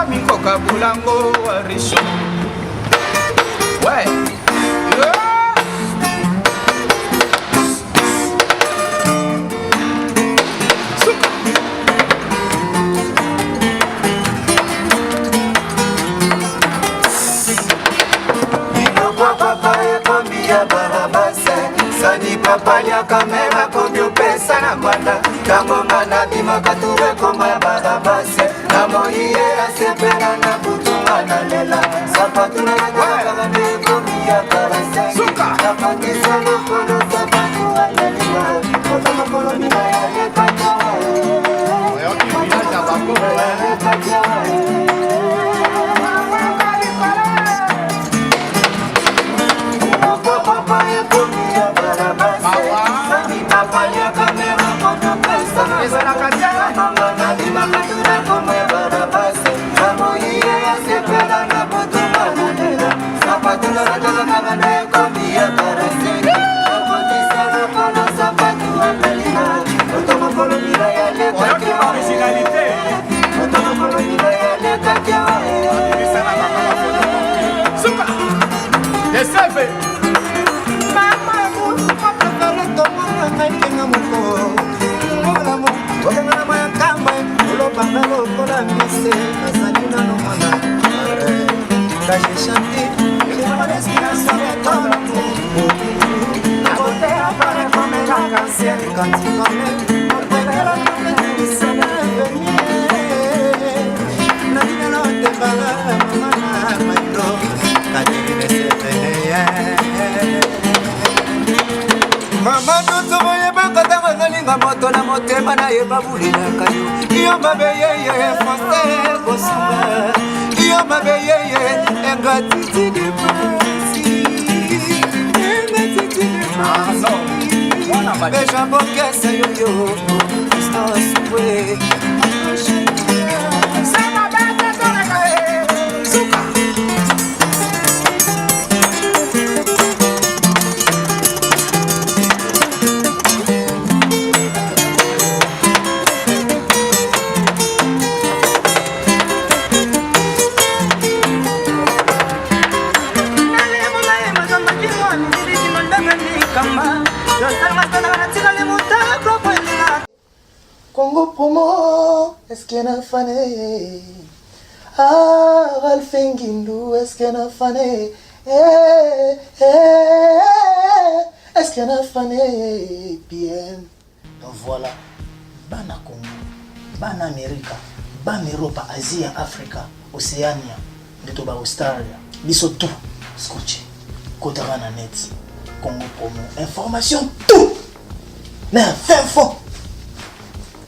Nakomi kokabola ngo richo. Ouais. Yeah. Suka. Biloko papa ekomi ya barabase sani papa liaka mera komi opesa na ngwanda ntango nga nabimaka turekoma ya barabase na moi ye asepela na butu nga nalela sapatu nalatalaka nde ekomi ya karase napakisa lokolo sapatu alelinga ota mokolo mina ya lekaka Ezalaka te. Oyoki originalité. Suka. Deseve. Mama, préféré tomona ngai kenga moko ngolamu okanga na mayakamba olobanga lokola mise nazali nano mwana nga je chante inspiration ya ton amour nakoteya pare comme l'arc-en-ciel quand tu connais otekela nalingana otembala mama na mailo katerine sepele. Mama nyonso boyebaka ntango azolinga moto na motema nayeba bulelaka yo yo mabe yeye francais kosunga yo mabe yeye ingratitude pasi ingratitude pasi beja bokesa yoyo distance we. Congo promo, est-ce qu'il y en a fané? Ah, Ralph Ngindu, est-ce qu'il y en a fané? Eh, eh, est-ce qu'il y en a fané? PM. Donc voilà, bana Congo, bana Amerika, bana Europa, Asia, Afrika, Océania, nde to ba Australia, biso tout scotché. Kotaka na net, Congo promo, information tout. Na fin fond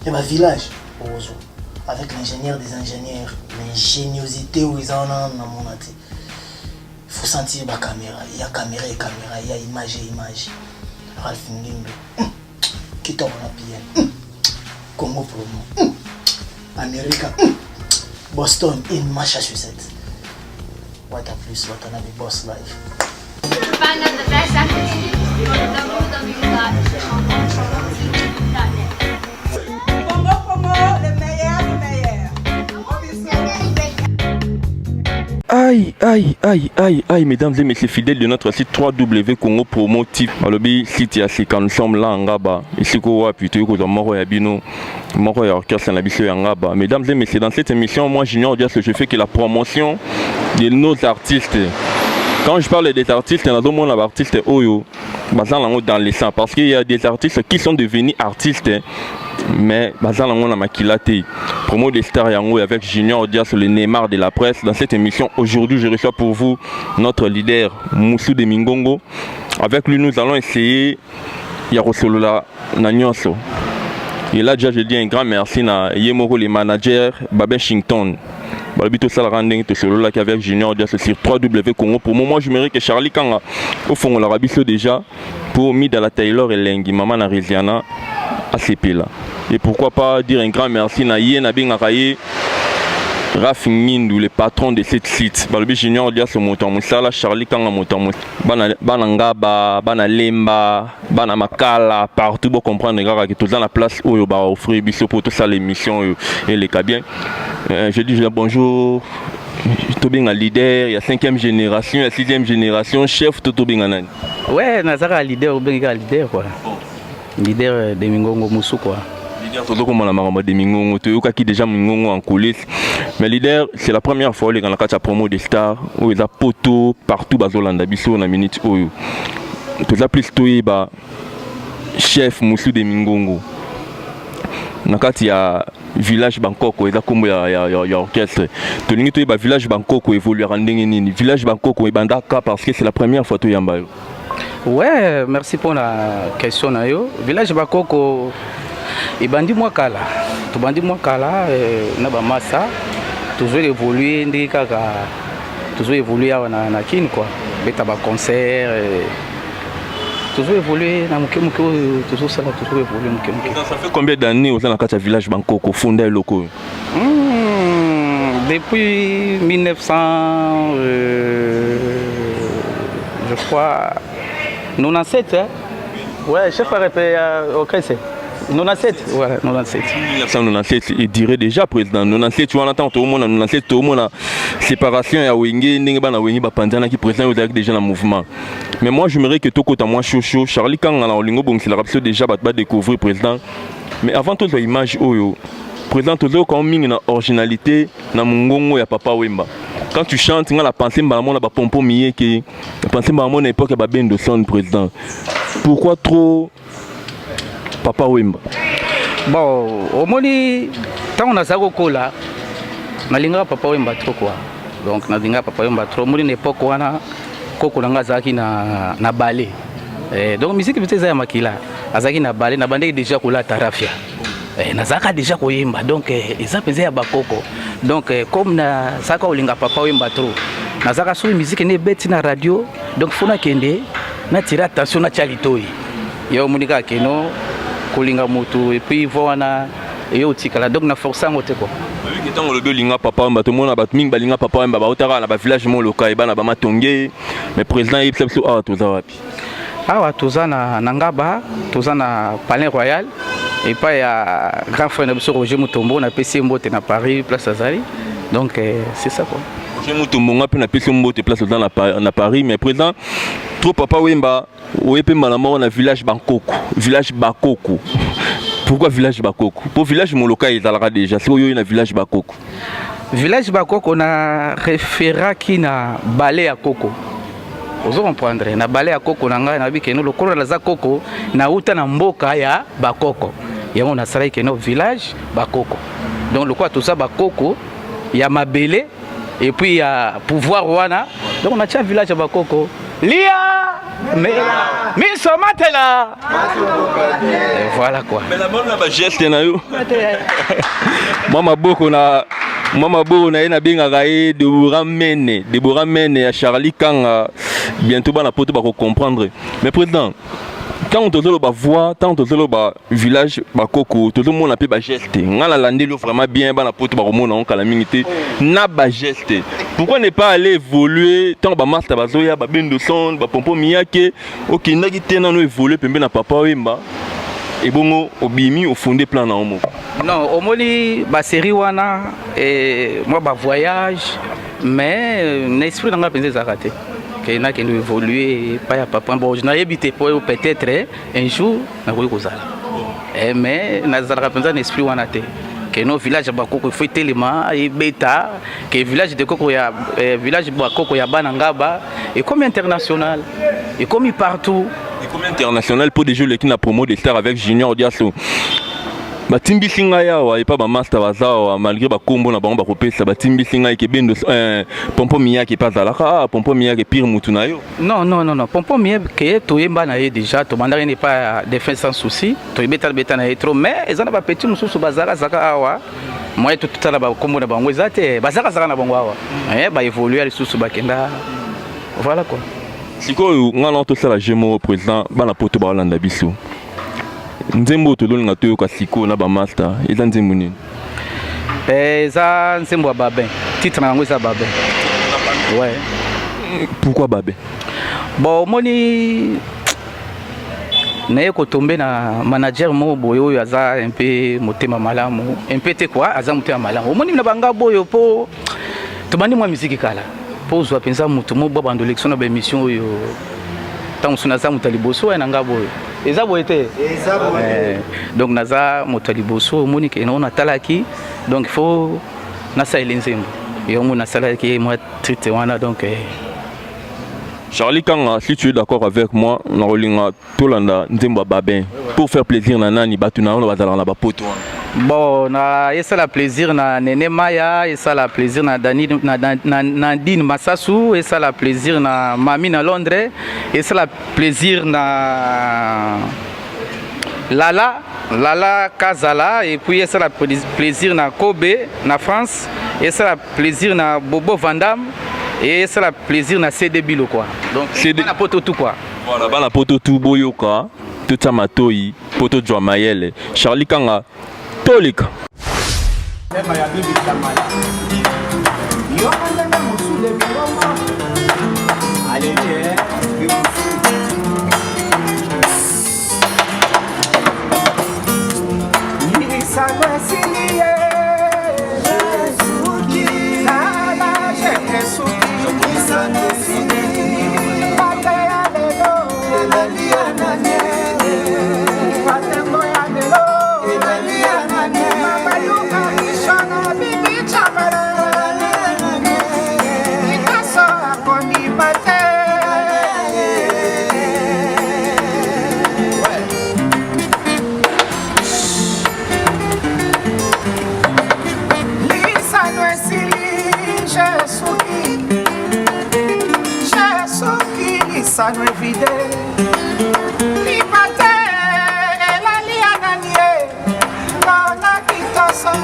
ya ba village ozo avec l'ingénieur des ingénieurs, l'ingéniosité oyo eza wana nanu namona te. Faut sentir ba caméra, il y a caméra et caméra, il y a image et image. Ralph Ngindu, kitoko na PM. Congo promo. America. Boston in Massachusetts. What a plus, what another boss life. Find out the best activities, go to www.congopromotv.net. Congo Promo, le meilleur du meilleur. Aïe, aïe, aïe, aïe, aïe, mesdames et messieurs fidèles de notre site 3W Congo Promo TV. Balobi site ya sika, nous sommes là en Ngaba. Esika wapi toyei kozwa moko ya bino, moko ya orchestre na biso ya Ngaba. Mesdames et messieurs, dans cette émission, moi Junior Dias, je fais que la promotion de nos artistes. Quand je parle des artistes, nazomona ba artistes oyo baza nango dans le sang, parce qu'il y a des artistes qui sont devenus artistes mais baza nango na makila te. Promo des stars yango avec Junior Dias, le Neymar de la presse. Dans cette émission aujourd'hui, je reçois pour vous notre leader Moussou de Mingongo. Avec lui, nous allons essayer ya kosolola na nyonso. Et là déjà je dis un grand merci na ye moko le manager Babin Shington. Balobi tosalaka ndenge tosololaki avec Junior Dias sur 3W Congo Promo. Moi je mérite que Charlie Kanga ofongolaka biso déjà pour Midala Taylor elengi mama na Riziana asepela. Et pourquoi pas dire un grand merci na ye nabengaka ye Raf Ngindu, le patron de cette site. Balobi Junior Dias moto ya mosala, Charlie Kanga moto ya mosala. Bana, bana Ngaba, bana Lemba, bana Makala, partout bo comprendre kaka que toza na place oyo ba offrir biso pour tosala émission oyo eleka bien. Je dis bonjour tobenga leader ya 5e génération, ya 6e génération, chef to tobenga nani? Ouais, nazaka leader, obengi kaka leader quoi. Leader de Mingongo Musu quoi. Leader, tozokomona makambo de Mingongo, toyokaki déjà Mingongo en coulisses. Mais leader, c'est la première fois oleka na kati ya promo des stars oyo eza poto partout bazolanda biso na minute oyo. Toza plus toyeba chef Musu de Mingongo na kati ya village Bankoko, eza kombo ya orchestre. Tolingi toyeba village Bankoko évoluera ndenge nini, village Bankoko ebandaka, parce que c'est la première fois toyamba yo. Ouais, merci pour la question na yo. Village Bakoko ebandi mwa kala. Tobandi mwa kala na bamasa, tozo évoluer ndenge kaka tozo évoluer awa na Kini quoi. Beta ba concert, tozo évoluer na moke moke oyo tozosala, tozo évoluer moke moke. Ça fait combien d'années oza na kati ya village Bankoko, funda eloko oyo? Depuis 1900, je crois 97, hein? Ouais, chef RP au Cressé. 97, voilà, 97. 1997, il dirait déjà président 97 wana, ntango toomona 97, toomona séparation ya Wenge, ndenge bana Wenge bapanzanaki, président ozalaki déjà na mouvement. Mais moi, j'aimerais que tokota mwa shosho Charlie Kanga na olingo obongiselaka biso déjà bato badécouvrir président. Mais avant tozwa image oyo, président, tozoyoka mingi na originalité na mongongo ya Papa Wemba. Quand tu chantes, nga na pense mbala mona bapompo miyeke, na pense mbala mona époque ya babendo son. Président, pourquoi trop Papa Wemba? Bon, omoni, ntango nazala kokola, nalingaka Papa Wemba trop quoi. Donc nalingaka Papa Wemba trop. Omoni, na époque wana, koko na nga azalaki na ballet. Donc musique peut eza ya makila. Azalaki na ballet, na bandeki déjà kolata rafia. Nazalaka déjà koyemba, donc eza mpenza ya bakoko. Donc comme nazalaka kolinga Papa Wemba trop, nazalaka soki musique nde ebeti na radio, donc faut nakende natire attention, natia litoi. Yo omoni kaka keno kolinga motu et puis voix wana eyo otikala, donc na force yango te quoi. Oyiki ntango olobi olinga Papa Wemba, tomona bato mingi balinga Papa Wemba, bautaka na bavillage moloka eba na bamatonge. Mais président, yebisa biso, awa toza wapi? Awa toza na Ngaba, toza na Palais Royal, epai ya grand frère na biso Roger Mutombo. Napesi ye mbote na Paris place azali. Donc c'est ça quoi. Roger Mutombo, nga mpe napesi yo mbote place oza na Paris. Mais président, trop Papa Wemba, oye mpe mbala moko na village Bankoko, village Bakoko. Pourquoi village Bakoko? Po village Moloka ezalaka déjà, sikoyo oyo na village Bakoko? Village Bakoko, na référaki na ballet ya koko, ozo comprendre, na ballet ya koko na ngai. Nayebi keno lokola naza koko, nauta na mboka ya bakoko, yango nasalaki keno village Bakoko. Donc lokola toza bakoko ya mabele et puis ya pouvoir wana, donc natia village ya bakoko. Lia mela miso matela. Et voilà quoi. Mais namoni na bageste na yo, mwa maboko na mwa maboko na ye, nabengaka ye Debora Mene, Debora Mene ya Charlie Kanga. Bientôt bana poto bakocomprendre. Mais président, ntango tozoloba voix, ntango tozoloba village Bakoko, tozomona mpe bageste. Nga nalandeli yo vraiment bien, bana poto bakomona ngo kala mingi te na bageste. Pourquoi ne pas aller évoluer ntango bamaster bazoya, babendo son, bapompo miyake? Okendaki te nano évoluer pembe na Papa Wemba, ebongo obimi ofonde plan na yo moko? Non, omoni, basérie wana mwa bavoyage, mais na esprit na ngai mpenza ezalaka te ke nakende évoluer epai ya papa. Bon, nayebi te, po peut-être un jour nakoki kozala, mais nazalaka mpenza na esprit wana te ke no village ya bakoko ifo etelema ebeta, ke village de koko ya village bakoko ya bana Ngaba ekomi international, ekomi partout. Ekomi international mpo déjà oleki na promo de star avec Junior Diaso. Batimbisi ngai awa epa bamaster baza awa, malgré bakombo na bango bakopesa. Batimbisi ngai ke bendo Pompo Miyake epe azalaka. Ah, Pompo Miyake pire mutu na yo? Non, non, non, non, Pompo Miyake toyemba na ye déjà, tobandaki ne pa ya Défense sans souci, toyebeta beta na ye trop. Mais eza na bapeti mosusu bazalaka awa, moye totala bakombo na bango eza te, bazalaka na bango awa, baévolue lisusu, bakenda, voilà quoi. Sikoyo ngai na tosala jeu moko, président. Bana poto baolanda biso, nzembo oyo tozolinga toyoka sikoyo na bamaster eza nzembo nini? Eh, eza nzembo ya Babin, titre na yango eza Babin. Ouais. Pourquoi Babin? Bon, omoni naye kotombe na manager moko boye oyo aza un peu motema malamu, un peu te quoi, aza motema malamu. Omoni na banga boyo po tobandi mwa miziki kala mpo ozwa mpenza moto mo bwa bando élection na baémission oyo ntango mosusu naza moto ya liboso ya na nga boyo eza boye te. Eh, donc naza moto ya liboso, omoni ke nao natalaki, donc faut nasalela nzembo yango, nasalaki mwa titre wana, donc eh. Charlie Kanga, si tu es d'accord avec moi, nakolinga tolanda nzembo ya Babin pour faire plaisir na nani, bato na yo bazalaka na bapoto wana. Bon, na esala plaisir na Nene Maya, esala plaisir na Dani, na Nadine Masasu, esala plaisir na Mami na Londres, esala plaisir na Lala Lala Kazala, et puis esala plaisir na Kobe na France, esala plaisir na Bobo Vandam et esala plaisir na CD Bilo quoi. Donc CD na poto tout quoi. Voilà, bana poto tu boyoka, totia matoi po tozwa mayele. Charlie Kanga, toleka. Tema ya bibi Tamala. Yo ndenge mosule bilongo. Allez, eh. Lisano esili ye. Nala je esuki. Bate ya lelo. Batembo ya lelo. Mama Luka Ishona Bibi Chamala. Picasso akondima te. Lisano esili, jesuki jesuki, lisano evide, lipate elali ya nani ye lona kitoso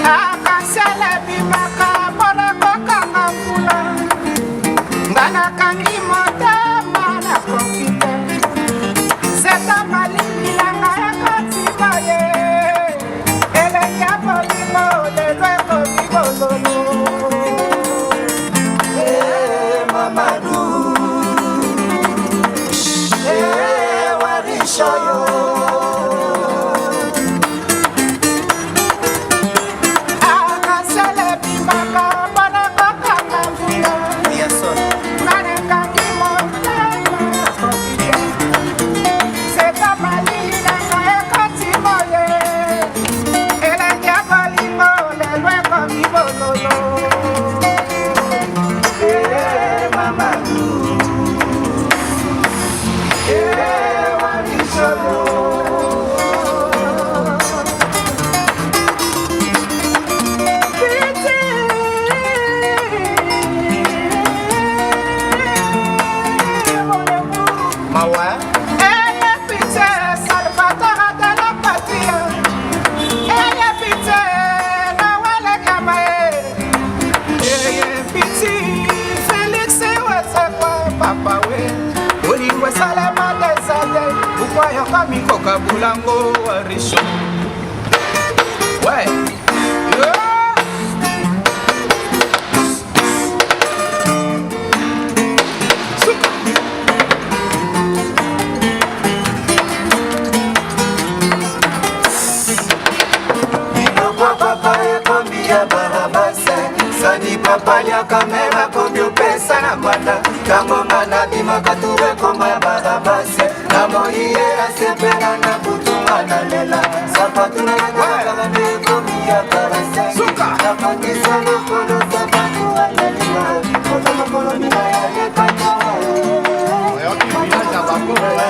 akasiele ebimaka mpona kokanga mvula, nga nakangi motema nakoki te zeta malili na ngai ekoti boye, elengi ya bolingo lelo ekomi bololo. Mamadou, eh, Warishoyo. Akasele ebimaka mpona kokanga mvula, nga nakangi motema nakoki te zeta malili na ngai ekoti boye, elengi ya bolingo lelo ekomi bololo. Eh, Mamadou, eh, Warishoyo. Mawa. Ayez pitié, Salvatore de la patrie. Ayez pitié, Noël Kamae. Ayez pitié, Félix Wazekwa, Papa we. Bolingo esalema desade, ukwayoka mikoka bulango warisho. Ouais. Yeah. Suka. Biloko papa ekomi ya barabase, sani papa liaka mera komi opesa na mbanda, ntango nga nabimaka tu ekoma ya barabase, na moi ye asepela na butunga na lela sapatu nalatakaka nde ekomi ya karase. Suka. Nakotisa lokolo sapatu alelinga oto mokolo mina ya lekaka. Oyoki village ya bakoko, eh.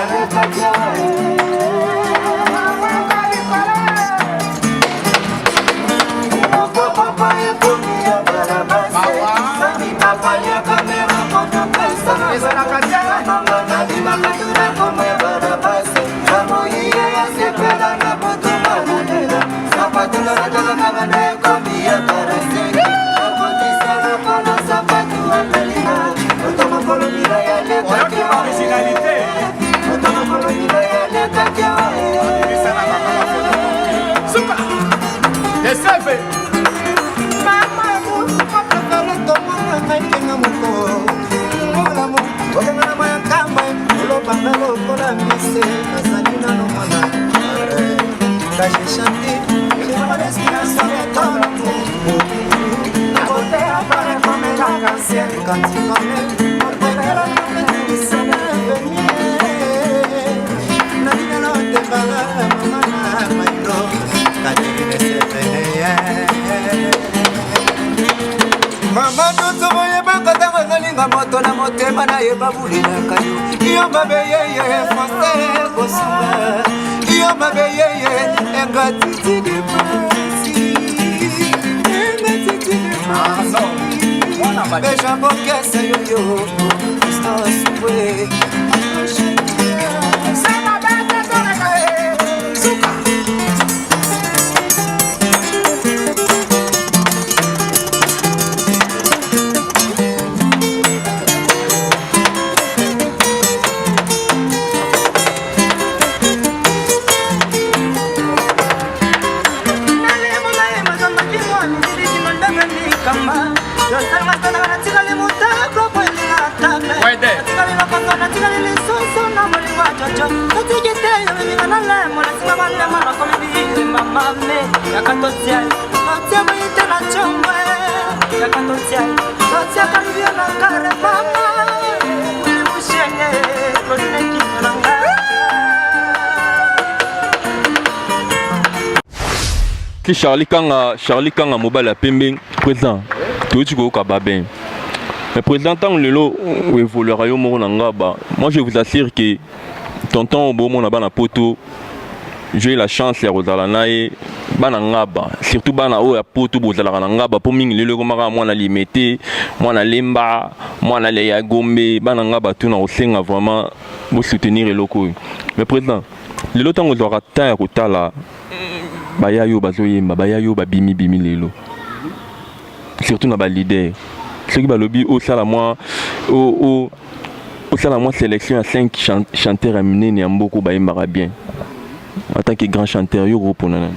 Ezalaka te. Oyoki originalité. Bisa na bango bafoto. Banga lokola mise, nazali nano mwana. Quand je chante, j'ai pas d'inspiration, mais ton amour. La beauté apparaît comme un arc-en-ciel quand tu connais. Otekela Nalingana otembala mama na maino Katerine sepele. Mama nyonso boyebaka ntango azolinga moto na motema nayeba bulelaka yo yo mabe yeye français kosunga yo mabe yeye ingratitude pasi ingratitude pasi beja bokese yoyo Christos we. Ti Charlie Kanga, Charlie Kanga mobali ya pembe, président. Toyoti koyoka babin. Mais président, ntango lelo oévoluera yo moko na ngaba, moi je vous assure que tonton bomona bana poto, j'ai eu la chance ya kozala na ye bana ngaba, surtout bana oyo ya poto bozalaka na ngaba mpo mingi lelo ekomaka mwana Limete, mwana Lemba, mwana ya Gombe, bana ngaba tu na kosenga vraiment bosoutenir eloko oyo. Mais président, lelo ntango ozwaka temps ya kotala baya yo bazoyemba, baya yo babimi bimi lelo, surtout na baleader, soki balobi osala mwa osala mwa sélection ya 5 chanteurs ya minene ya mboka bayembaka bien, en tant que grand chanteur, yo okopona nani?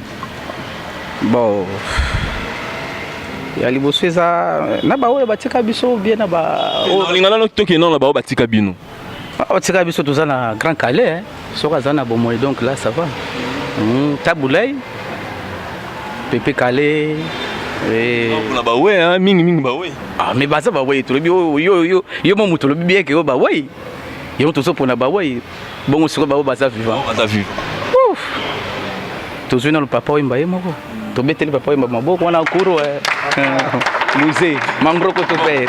Bon, ya liboso eza na baoyo batika biso bien na ba Olinga nano tokende nano na bao batika bino. Batika biso, toza na Grand Kallé, soki aza na bomoi, donc là ça va. Tabulay, Pepe Kallé. Na bawe mingi mingi bawe. Ah, mais baza bawei, tolobi yo yo yo mo moto olobi bien ke oyo bawei, yango tozopona bawei bongo. Sikoyo bao baza vivant? Baza vivant. Tozwi nano Papa Oyemba ye moko, tobeteli Papa Oyemba maboko wana kuru musée mangroko to pere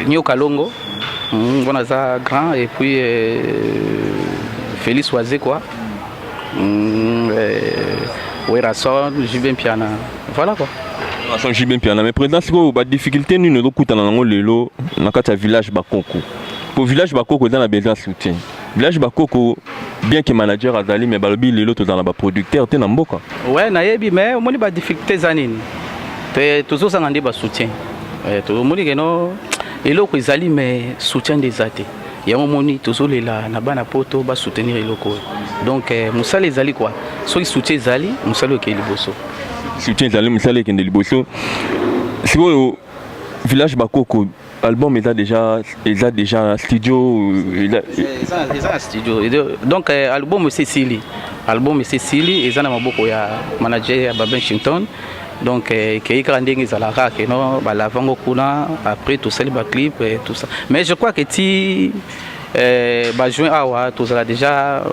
Nyoka Longo wana aza grand, et puis Félix Wazekwa, Werrason, JB Mpiana, voilà quoi. Werrason, JB Mpiana. Mais président, sikoyo badifficulté nini ozokutana nango lelo na kati ya village Bakoko? Po village Bakoko eza na besoin soutien. Village Bakoko, bien que manager azali, mais balobi lelo tozala na baproducteur te na mboka. Ouais, nayebi, mais omoni badifficulté eza nini? Tozozanga nde basoutien. Tomoni keno eloko ezali, mais soutien nde eza te. Yango omoni tozolela na bana poto basoutenir eloko oyo. Donc mosala ezali quoi, soki soutien ezali, mosala okende liboso. Soutien ezali, mosala ekende liboso. Sikoyo village Bakoko, album eza déjà studio? Eza na studio. Donc album esi esili, album esi esili, eza na maboko ya manager ya Babin Washington. Donc ekei kaka ndenge ezalaka keno balavango kuna, après tosali baclip et tout ça. Mais je crois que ti bajuin awa tozala déjà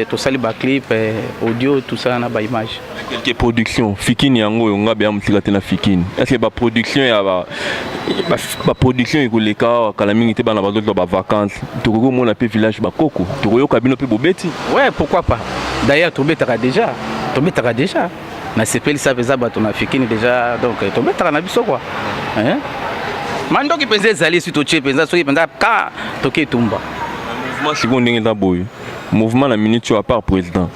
tosali baclip, audio, tout ça na baimage. Quelque production Fikini yango oyo nga beya mosika te na Fikini, est ce que baproduction ya baproduction ekoleka awa kala mingi te? Bana bazozwa bavacance, tokoki komona mpe village Bakoko, tokoyoka bino mpe bobeti? Ouais, pourquoi pas. D'ailleurs tobetaka déjà, tobetaka déjà, nasepelisa mpenza bato na Fikini déjà. Donc tobetaka na biso quoi, hein? Mandoki mpenza ezali, esi totie mpenza, soki mpenza ka toki etumba. Mouvement sikoyo ndenge eza boye, mouvement na minute oyo, à part président,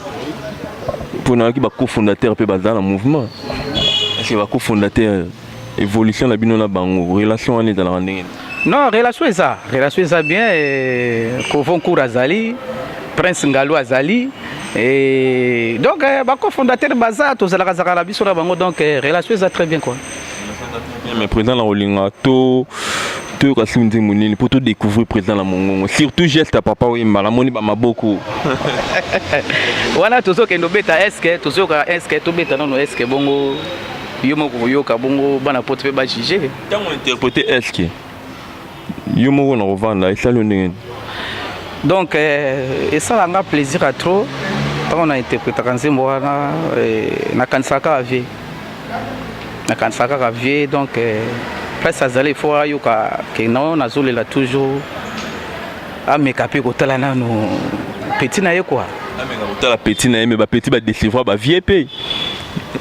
mpo nayaki bacofondateur mpe baza na mouvement, est ce que bacofondateur, évolution na bino na bango, relation wana ezalaka ndenge? Non, relation eza bien. Kovoncour azali, Prince Ngalu azali, et donc bacofondateur baza, tozalaka zalaka na biso na bango. Donc relation eza très bien quoi. Mais président, na kolinga to Toyoka soki nzembo nini mpo todécouvrir président na mongongo, surtout geste ya Papa Wemba, namoni bamaboko. Wana tozokende obeta eske tozoyoka eske tobeta nano eske bongo yo moko koyoka bongo bana poto mpe bajuge. Ntango interprété eske yo moko na kovanda esali yo ndenge nini? Donc esala nga plaisir ya trop ntango na interprétaka nzembo wana. Nakanisaka kaka vie, nakanisaka kaka vie. Donc place azali, il faut ayoka ke non, nazolela toujours, ameka mpe kotala nanu petit na ye quoi. Ameka kotala petit na ye, mais bapetits badécevoir bavieux mpe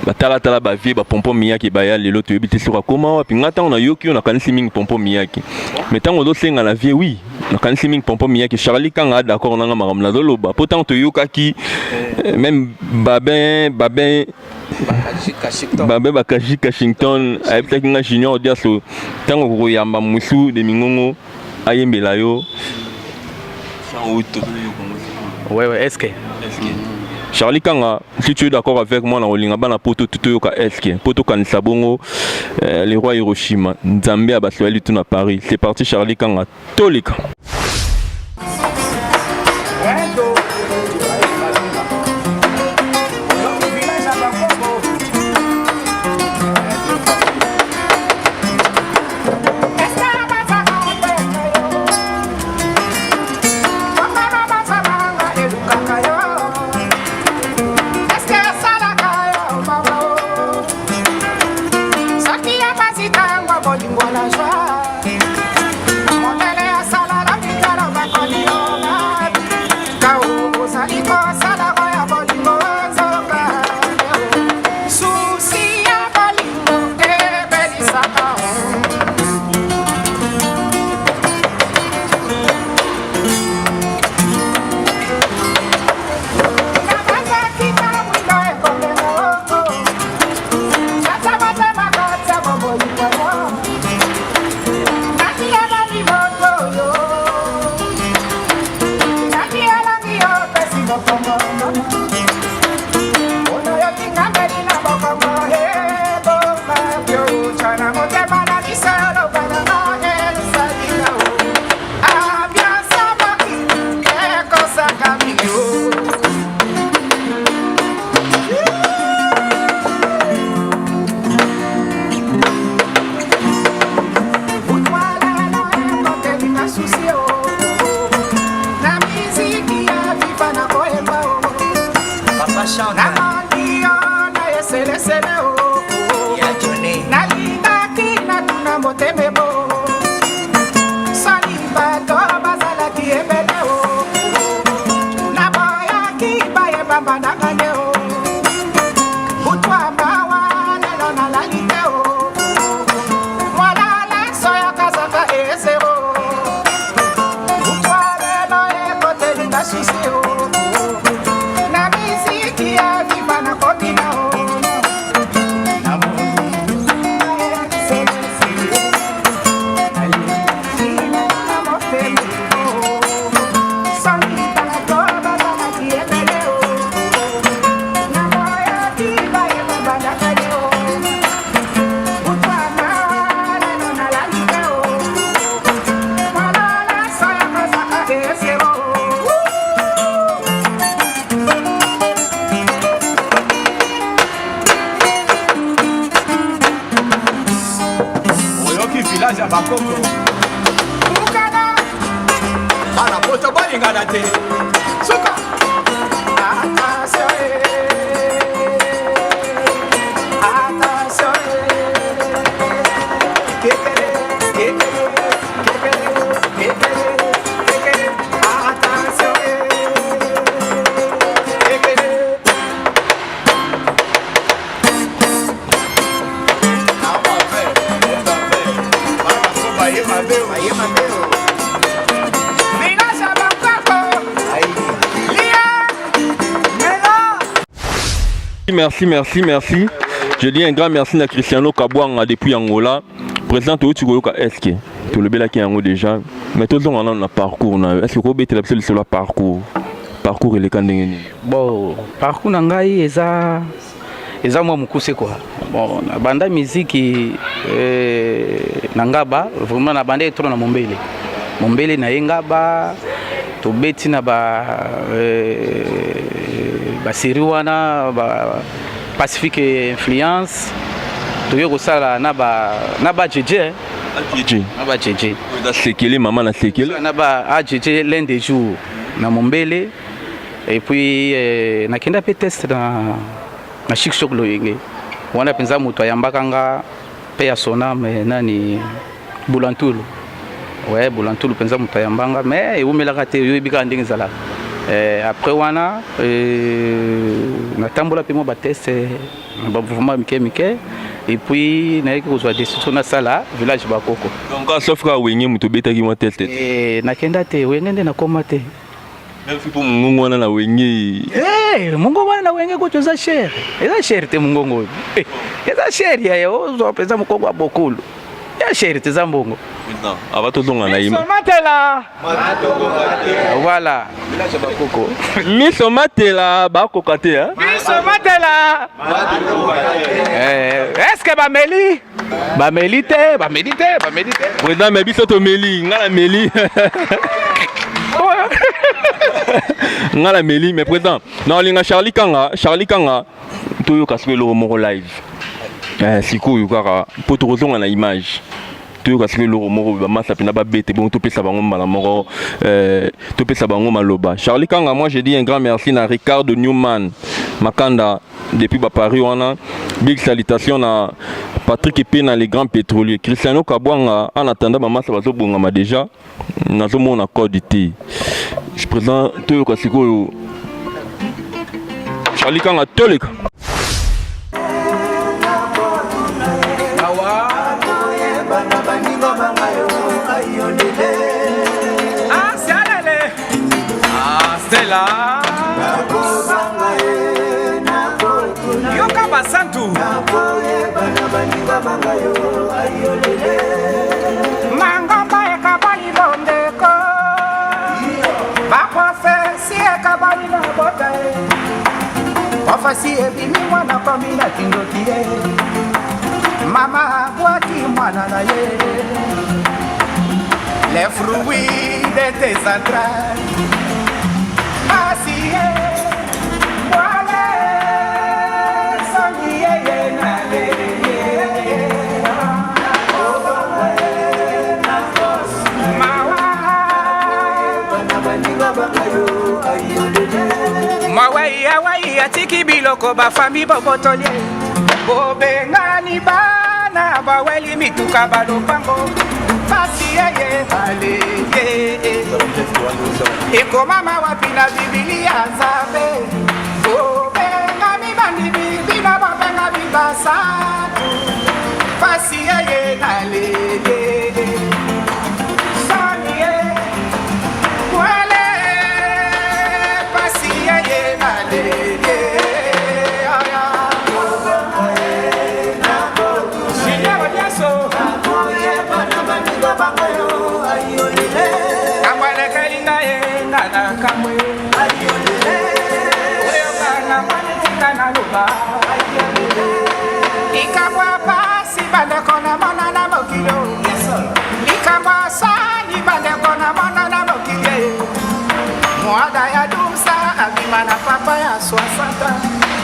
batalatala bavieux bapompo miyaki baya lelo, toyebi te soki akóma wapi. Nga ntango nayoki yo, nakanisi mingi pompo miyaki, mais ntango ozosenga na vieux, oui, nakanisi mingi pompo miyaki. Charlie Kanga, d'accord nanga makambo nazoloba, mpo ntango toyokaki même Babin Babin Babin Bakaji Washington ayebisaki nga: "Junior Diaso, ntango kokoyamba mosu de mingongo ayembela yo." Ouais, est-ce que Charlie Kanga, si tu es d'accord avec moi, na kolinga bana poto toyoka eske mpo tokanisa bongo le roi Hiroshima, Nzambe ya Baswahili tu na Paris. C'est parti, Charlie Kanga, toleka. Village ya bakoko bana poto balingana te suka. Attention, attention, kekele kekele kekele kekele kekele, attention, kekele. Village ya bakoko lia mela. Merci, merci, merci. Je dis un grand merci à Cristiano Kabwanga depuis Angola. Président, tu koyoka est-ce que tolobelaki yango déjà, mais tozonga nano na parcours na yo. Est-ce que kobetela biso lisolo ya parcours, parcours eleka ndenge nini? Bon, parcours na ngai eza Eza mwa mokuse quoi. Bon, nabanda miziki eh, na Ngaba, vraiment nabanda trop na Mombele. Mombele na ye Ngaba, tobeti na ba eh, ba série wana ba Pacifique Influence, toye kosala na ba na ba JJ, JJ na ba JJ. Eza sekele mama na sekele. Na ba AJJ l'un des jours na Mombele. Et puis eh, nakenda mpe test na, na Chic Choc Loyenge wana mpenza moto ayambaka nga mpe ya sonam eh, nani Bulantulu ouais Bulantulu mpenza moto ayamba nga mais ewumelaka te oyebi kaka ndenge ezalaka eh, après wana eh, natambola mpe mwa batest eh, na bamouvement mike mike et puis nayaki kozwa décision nasala village bakoko. Donc sauf kaka Wenge moto obetaki mwa test te? Eh, nakenda te Wenge nde nakoma te. Même si mpo mongongo wana na Wenge. Hey, mongongo wana na Wenge kutu eza cher, eza cher te mongongo oyo eh, eza cher yaya, ozwa mpenza mokongo ya bokulu ya cher te, eza mbongo. Ava tozonga na ye matela voilà village ya bakoko miso matela bakoka te miso matela eh, est-ce que bameli bameli te bameli te bameli te président mais biso tomeli nga na meli nga na meli mais président na olinga Charlie Kanga Charlie Kanga toyoka soki eloko moko live eh, sikoyo kaka mpo tokozonga na image toyoka soki eloko moko bamasa mpena babete bongo topesa bango mbala moko eh, topesa bango maloba. Charlie Kanga, moi je dis un grand merci na Ricardo Newman Makanda depuis ba Paris wana. Big salutation na Patrick Epena les grands pétroliers Cristiano Kabwanga. En attendant bamasa bazobongama déjà, nazomona code te. Je présent toyoka sikoyo Charlie Kanga toleka. Stella yoka basantu mangomba ekabali bondeko baprofesi ekabali na bota ye profesi ebimi mwana komi na kindoki ye mama abwaki mwana na ye les fruits de tes entrailles pasi ye mwale songi ye ye na ye mawai awai atiki biloko bafami bobotoli bobengani bana baweli mituka balopango pasi yeye baleye ekomama wapi na bibilia Nzambe bobengami bandimi bino bobengami basatu pasi yeye naleye soni ye kwele pasi yeye naleye Junior Diaso kamwelekeli ngai ye nga na kamwe oyoka na mwana tika naloba likambo ya pasi bandeko na mona na mokili likambo ya sani bandeko na mona na mokili mwana ya 12 abima na papa ya 60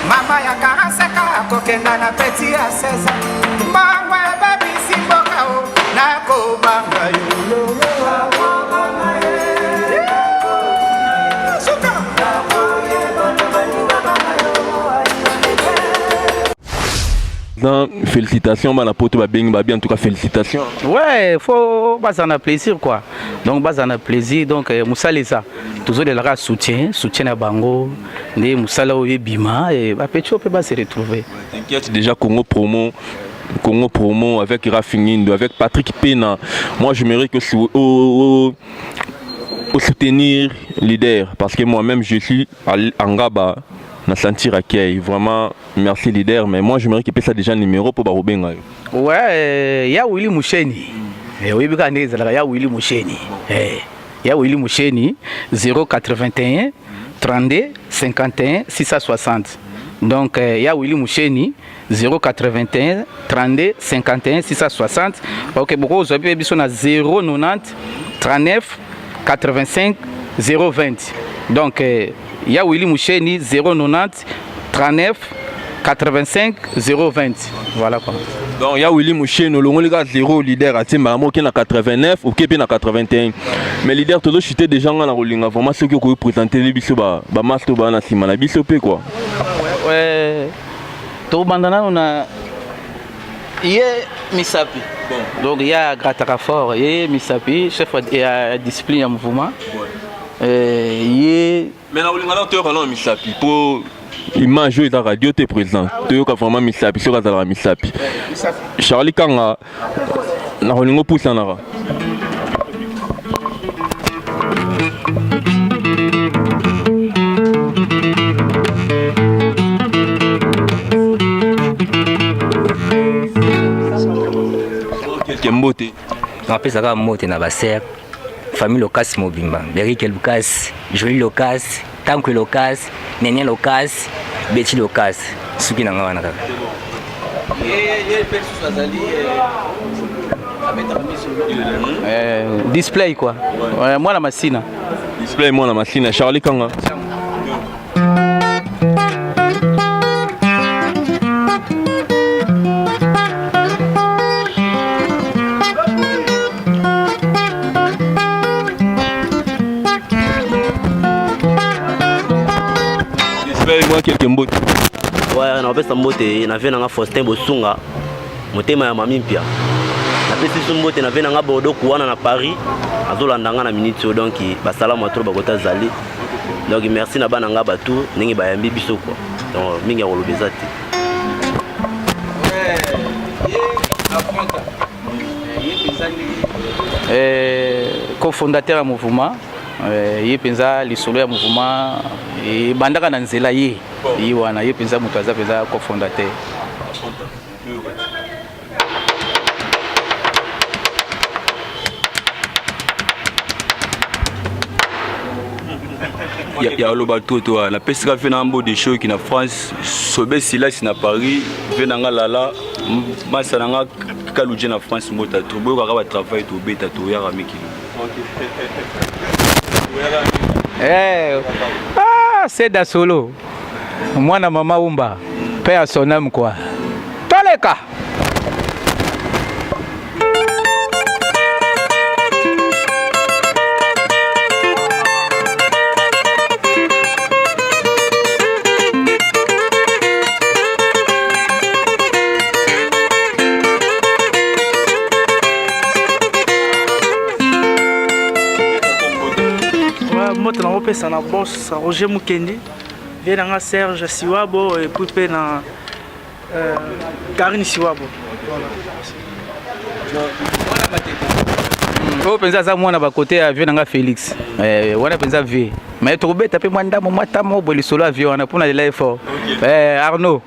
mama ya 45 akokenda na petit ya 16 mbongo ebebisi mboka o nakobanga yo. Suka. Président, félicitations bana poto babengi babi en tout cas félicitations. Ouais, faut bazala na plaisir quoi. Donc bazala na plaisir donc eh, mosala eza tozolelaka soutien soutien na bango nde mosala oyo ebima eh, bapeti oyo mpe base retrouver. T'inquiète déjà Congo Promo Congo Promo avec Rafingindo, avec Patrick Pena. Moi, j'aimerais que au soutenir leader parce que moi-même je suis à Ngaba na sentir accueil. Vraiment merci leader, mais moi j'aimerais qu'il ça déjà numéro pour barobenga yo. Ouais, eh, ya Willy Musheni eh, oyebi kaka ndenge ezalaka ya Willy Musheni eh, ya Willy Musheni 081 32 51 660. Donc euh, ya Willy Musheni 081 32 51 660. Ok, bokozwa mpe biso na 090 39 85 020. Donc euh, ya Willy Musheni 090 39 85 020. Voilà quoi. Donc ya Willy Musheni olongoli kaka 0 leader atie mbala moko oke na 89 oke mpe na 81 mais leader tozo chute déjà nga na kolinga vraiment soki okoki présenter biso ba ba masse to ba na nsima na biso mpe quoi. Ouais, tobanda nano na ye misapi bon. Donc ye agrataka fort ye misapi chef ya discipline ya mouvement ouais. euh, ye mais na kolinga nano toyoka nano misapi mpo image oyo eza radio te président toyoka vraiment misapi soki azalaka misapi charlie kanga na kolinga opusanaka. Quelque mbote. Napesaka mbote na basere famille Lokasi mobimba, Berike Lucas, Jolie Lokasi, Tankwe Lokasi, Nene Lokasi, Betty Lokasi, suki na nga wana kaka. Euh, display quoi. Ouais. Mwana Masina. Display mwana Masina, Charlie Kanga. Moi quelques mbote. Ouais, napesa mbote na vie nanga Faustin Bosunga motema ya mami mpia napesi so mbote na vie nanga Bordeaux kuwana na Paris azolanda nga na minute oyo donc basalamu atro bakota zali donc merci na bana nga batu ndenge bayambi biso quoi donc mingi ya koloba eza te. Eh, cofondateur ya mouvement eh, ye mpenza lisolo ya mouvement ebandaka na nzela ye ye wana ye mpenza moto aza mpenza cofondateur. Ya oloba to to napesaka ve na mbo de shoki na France sobe silasi na Paris ve na nga lala masa na nga kaluje na France mbota to boyokaka ba travail tobeta toyaka mikili. Eh, ah, Seda Solo mwana mama Umba paix à son âme quoi toleka. Mbote nakopesa na boss Roger Mukendi, vie na nga Serge Siwabo et puis mpe na euh, Karine Siwabo. Voilà. Oyo mpenza aza mwana bakote ya vie na nga Félix eh, wana mpenza vie mais tokobeta mpe mwa ndambo mwa tamo boye lisolo ya vie wana mpona lela effort eh, Arnaud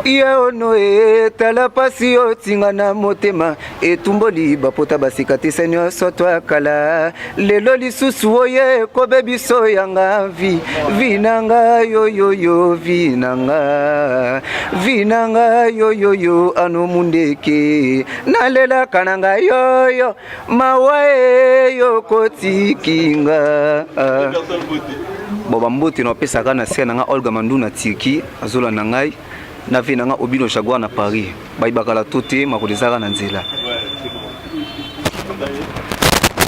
Ye ono e tala pasi otinga na motema etumboli bapota basikatise nyonso twakala lelo lisusu oye kobe biso yanga vi vi nanga yoyoyo vi nanga vi nanga yoyoyo ano mundeke nalelaka nanga yoyo mawa e yokotikinga. Bon bambote na opesaka na se na nga Olga Mandu na Turquie azolanda ngai na vie na nga Obino Jaguar na Paris bayibaka la to te makolo ezaka na nzela.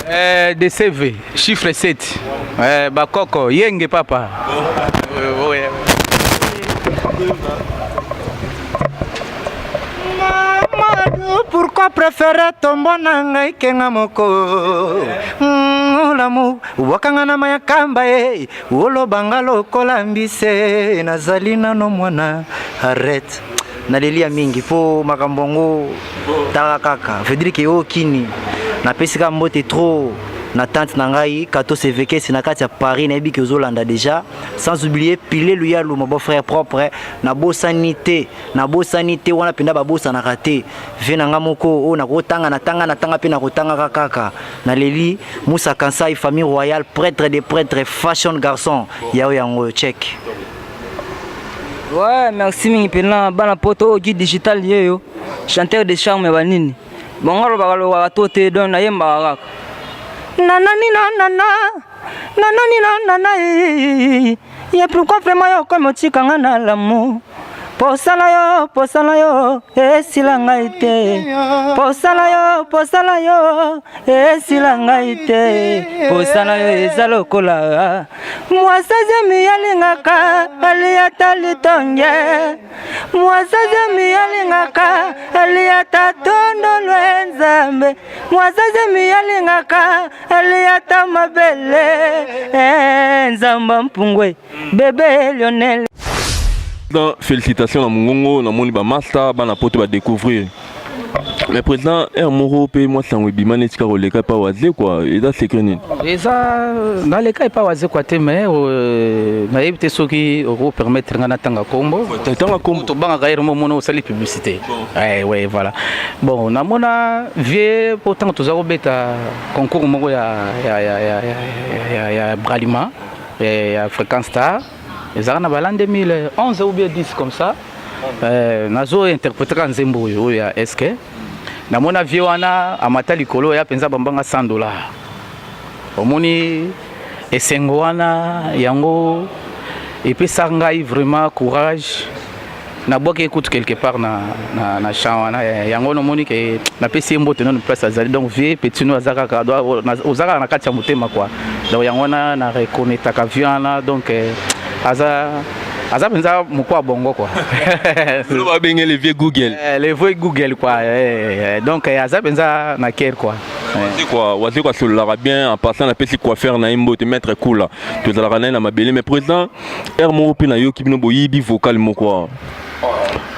Eh, DCV chiffre 7 eh, bakoko yenge papa. Mamadou, pourquoi préférer tombo na ngai kenga moko olamu wakanga na mayakamba e olobanga lokola mbise nazali nano mwana arrête naleli ya mingi mpo makambo yango tala kaka veut dire ke oyo kini napesi ka mbote trop. Na tante na ngai Kato Sevekesi na kati ya Paris nayebi ke ozolanda déjà. Sans oublier Pile Luyalu mon beau frère propre nabosani te nabosani te wana mpenza babosanaka te vie na ngai moko oyo nakotanga natanga natanga mpe nakotangaka kaka naleli Moussa Kansai famille royale prêtre des prêtres fashion garçon yao yango check. Ouais, merci mingi mpena bana poto oyo ki digital yeyo chanteur de charme ya banini bongo alobaka lobaka to te donc nayembaka kaka nanani nanana nanani nanana ye pourquoi vraiment yo okomi otika nga na l'amour posa na yo posa na yo esila ngai te posa na yo posa na yo esila ngai te posa na yo eza lokola mwasa zemi alingaka aliata litonge mwasa zemi alingaka aliata tondolo nzambe mwasa zemi alingaka aliata mabele eh, nzamba mpungwe bebe lionel. Président, félicitations na mongongo namoni bamasta bana poto badécouvrir. Mais président, aire moko mpe mwa sango ebima neti kaka oleka epa Wazekwa, eza secret nini? Eza naleka epa Wazekwa te, mais nayebi te soki okopermettre nga natanga nkombo. Tanga nkombo. Tobangaka ere mo mona osali publicité. Ouais, ouais, voilà. Bon, namona vie po ntango toza kobeta concours moko ya Bralima ya Fréquence Star, ezalaka na ba l'an 2011 ou bien 10 comme ça. Nazo interpréter kaka nzembo oyo oyo ya eske namona vie wana amata likolo ya mpenza bambanga 100 $. Omoni esengo wana, yango epesa ngai vraiment courage. Nabwaki ekutu quelque part na champ wana. Yango nomoni ke napesi ye mbote nano place azali. Donc vie petit no aza kaka, oza kaka na kati ya motema quoi. Donc yango wana na reconnaîtraka vie wana. Donc aza mpenza moko ya bongo quoi. Babenge le vieux Google. Le vieux Google quoi. Donc aza mpenza na cœur quoi. Quoi, Wazekwa asololaka bien. En passant, napesi coiffeur na ye mbote, maître Kula, tozalaka na ye na mabele. Mais président, aire moko mpe nayoki bino boyibi vocal moko awa.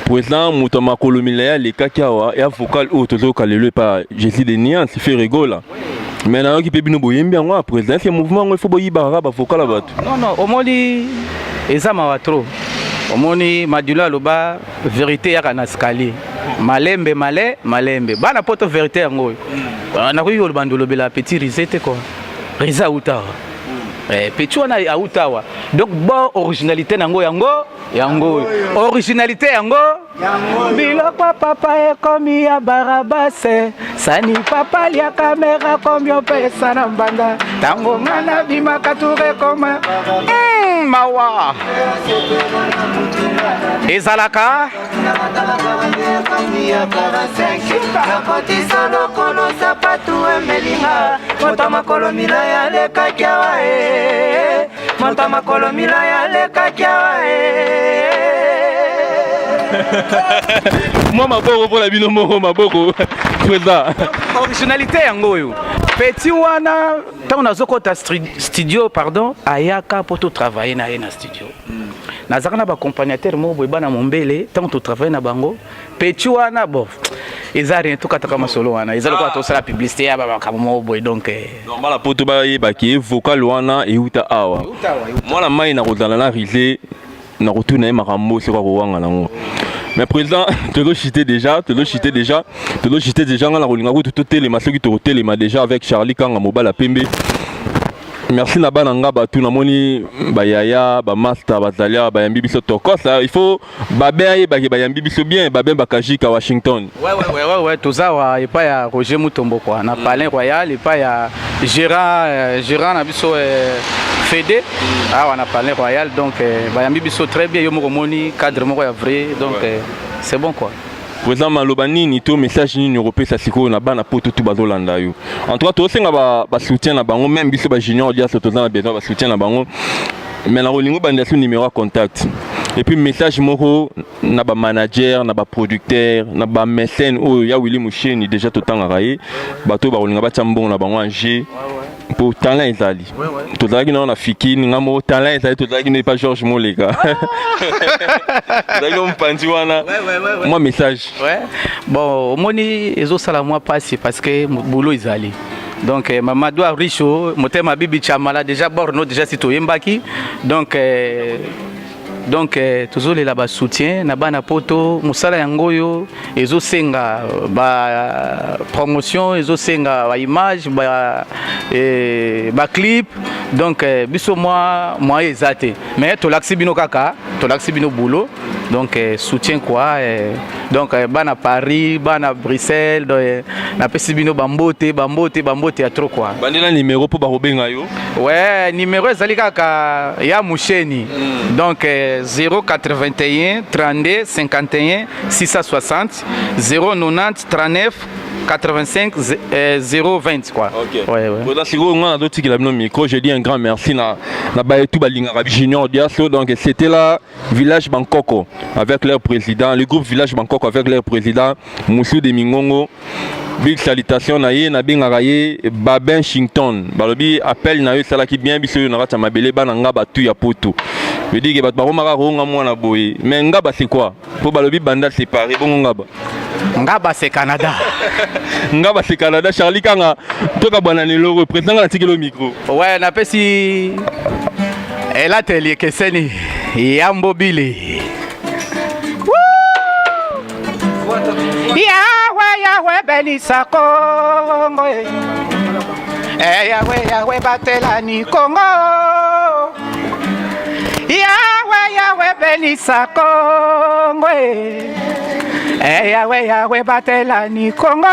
Président, moto ya makolo milai alekaki awa ya vocal oyo tozoyoka lelo epa Jésus de Nuance Ferre Gola, mais nayoki mpe bino boyembi yango awa. Président, est-ce mouvement yango, il faut boyibaka kaka bavocal ya bato? Non, omoni eza mawa trop. Omoni Madilo aloba vérité yaka na escalier malembe male malembe. Bana poto, vérité yango oyo nakoki koloba ndolobela petit rise te quoi. Rise auta awa, petit wana auta awa. Donc bo originalité nango yango oyo originalité yango biloko papa ekomi ya barabase sani papa liaka mera komi opesa na mbanda ntango nga nabimaka tour ekoma mawa ezalaka. Nakotisa lokolo sapatu emelinga moto makolo milai alekaki awa e moto makolo milai alekaki awa e. Mwa maboko mpona bino moko, maboko président. Originalité yango oyo. Petit wana, ntango nazokɔta studio, pardon, ayaka mpo totravaille na ye na studio. Nazalaka na baaccompagnateur moko boye, bana mombele. Ntango totravaille na bango, petit wana, bon, eza rien, tokataka masolo wana, eza lokola tosala publicité ya bamakambo moko boye. Donc normal po to bayebaki ye vocal wana euta awa. Mwana mai na kozala na rise na kotuna ye makambo soki akowanga nango. Mais président, tozochite déjà, tozochite déjà, tozochite déjà. Nga na kolinga kutu totelema, soki tokotelema déjà avec Charlie Kanga mobala pembe. Merci na bana nga bato namoni bayaya bamaster bazali awa, bayambi biso tokos. Il faut babe ayebaki bayambi biso bien, babe bakajika Washington. Ouais, toza wa epai ya Roger Mutombo quoi, na Palais Royal, epai ya gérant na biso Fede awa na Palais Royal. Donc bayambi biso très bien. Yo moko omoni cadre moko ya vrai. Donc c'est bon quoi. Président, maloba nini to message nini okopesa sikoyo na bana poto tu bazolanda yo? En tout cas tosenga basoutien na bango, même biso bajunior diaso toza na besoin basoutien na bango. Mais na kolinga obandela so numéro ya contact et puis message moko na bamanager, na baproducteur, na bamécène oyo ya Willi Musheni déjà totangaka ye, bato oyo bakolinga batya mbongo na bango en jeu mpo talent ezali. Tozalaki nano na fikini nga moko, talent ezali. Tozalaki no epa George Moleka, tozalaki no mopanzi wana. Mwa message. Ouais. Bon, omoni ezosala mwa mpasi parce que boulot ezali. Donc eh, Mamadou Aricho, motema bibi chamala déjà borno déjà si toyembaki. Donc eh, donc eh, tozolela ba soutien na bana poto mosala yango oyo ezosenga ba promotion ezosenga ba image ba, eh, ba clip donc eh, biso mwa moyen eza te mais tolakisi bino kaka tolakisi bino boulot donc eh, soutien quoi eh, donc eh, bana Paris bana Bruxelles donc, eh, napesi bino bambote bambote bambote ya trop quoi bandela numéro mpo bakobenga yo ouais numéro ezali kaka ya musheni mm. donc eh, 081 32 51 660 090 39 85 020 quoi. Ok. Ouais, ouais. Voilà, sikoyo nga nazotikela bino micro, je dis un grand merci na na baye tout balingaka Junior Diaso. Donc c'était là Village Bankoko avec leur président, le groupe Village Bankoko avec leur président Moussou de Mingongo. Big salutation na ye nabengaka ye Babin Shington. Balobi appel na yo esalaki bien biso yo na kati ya mabele bana nga batu ya poto. Veut dire que bato bakomaka koonga mwana boye. Mais ngaba c'est quoi? Po balobi banda séparé bongo ngaba. Ngaba c'est Canada. Ngaba c'est Canada. Charlie Kanga toka bwana lelo président nga natikeli yo micro. Ouais, napesi elateli ekeseni yambo bile. Yahweh, Yahweh, benisa Congo. Eh, Yahweh, Yahweh, batelani Congo. Yahweh, Yahweh, benisa Congo. Eh, Yahweh, Yahweh, batelani Congo.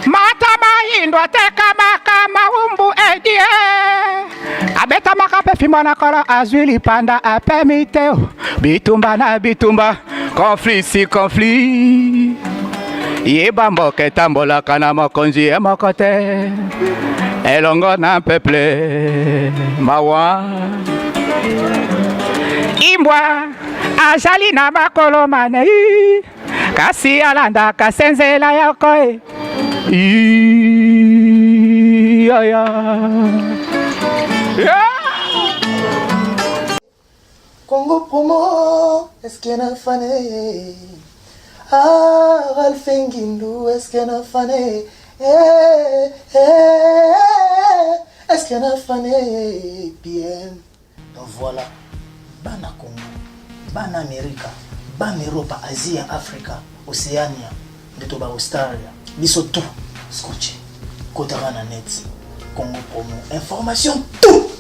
Mata mayindo atekamaka maumbu edie abetamaka mpe fimbo na kolo azwi lipanda apemi te bitumba na bitumba conflit si conflit yeba mboka etambolaka na mokonzi ye moko te elongo na peuple mawa imbwa azali na makolo manei kasi alandaka se nzela yoko e iyaya yeah. Congo promo, est-ce que na fane? Ah, Ralph Ngindu, est-ce que na fane? Eh, eh, est-ce que na fane? PM. Donc voilà, bana Congo, bana Amerika, bana Europa, Asia, Afrika, Oceania, nde to ba Australia, biso tout scotché. Kotaka na net, Congo promo, information tout.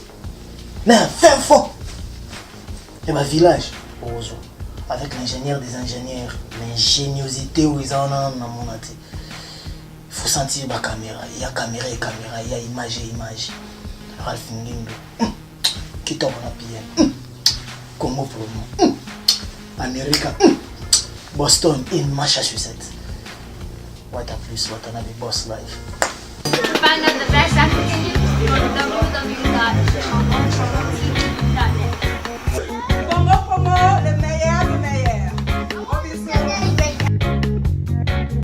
Na fin fond ya ba village okozwa avec l'ingénieur des ingénieurs, l'ingéniosité oyo eza wana nanu namona te. Faut sentir ba caméra, ya caméra et caméra, ya image et image. Ralph Ngindu. Kitoko na PM. Hmm. Congo promo. Hmm. America. Hmm. Boston in Massachusetts. What a plus, what another boss life. Find out the best African news, go to www.congopromotv.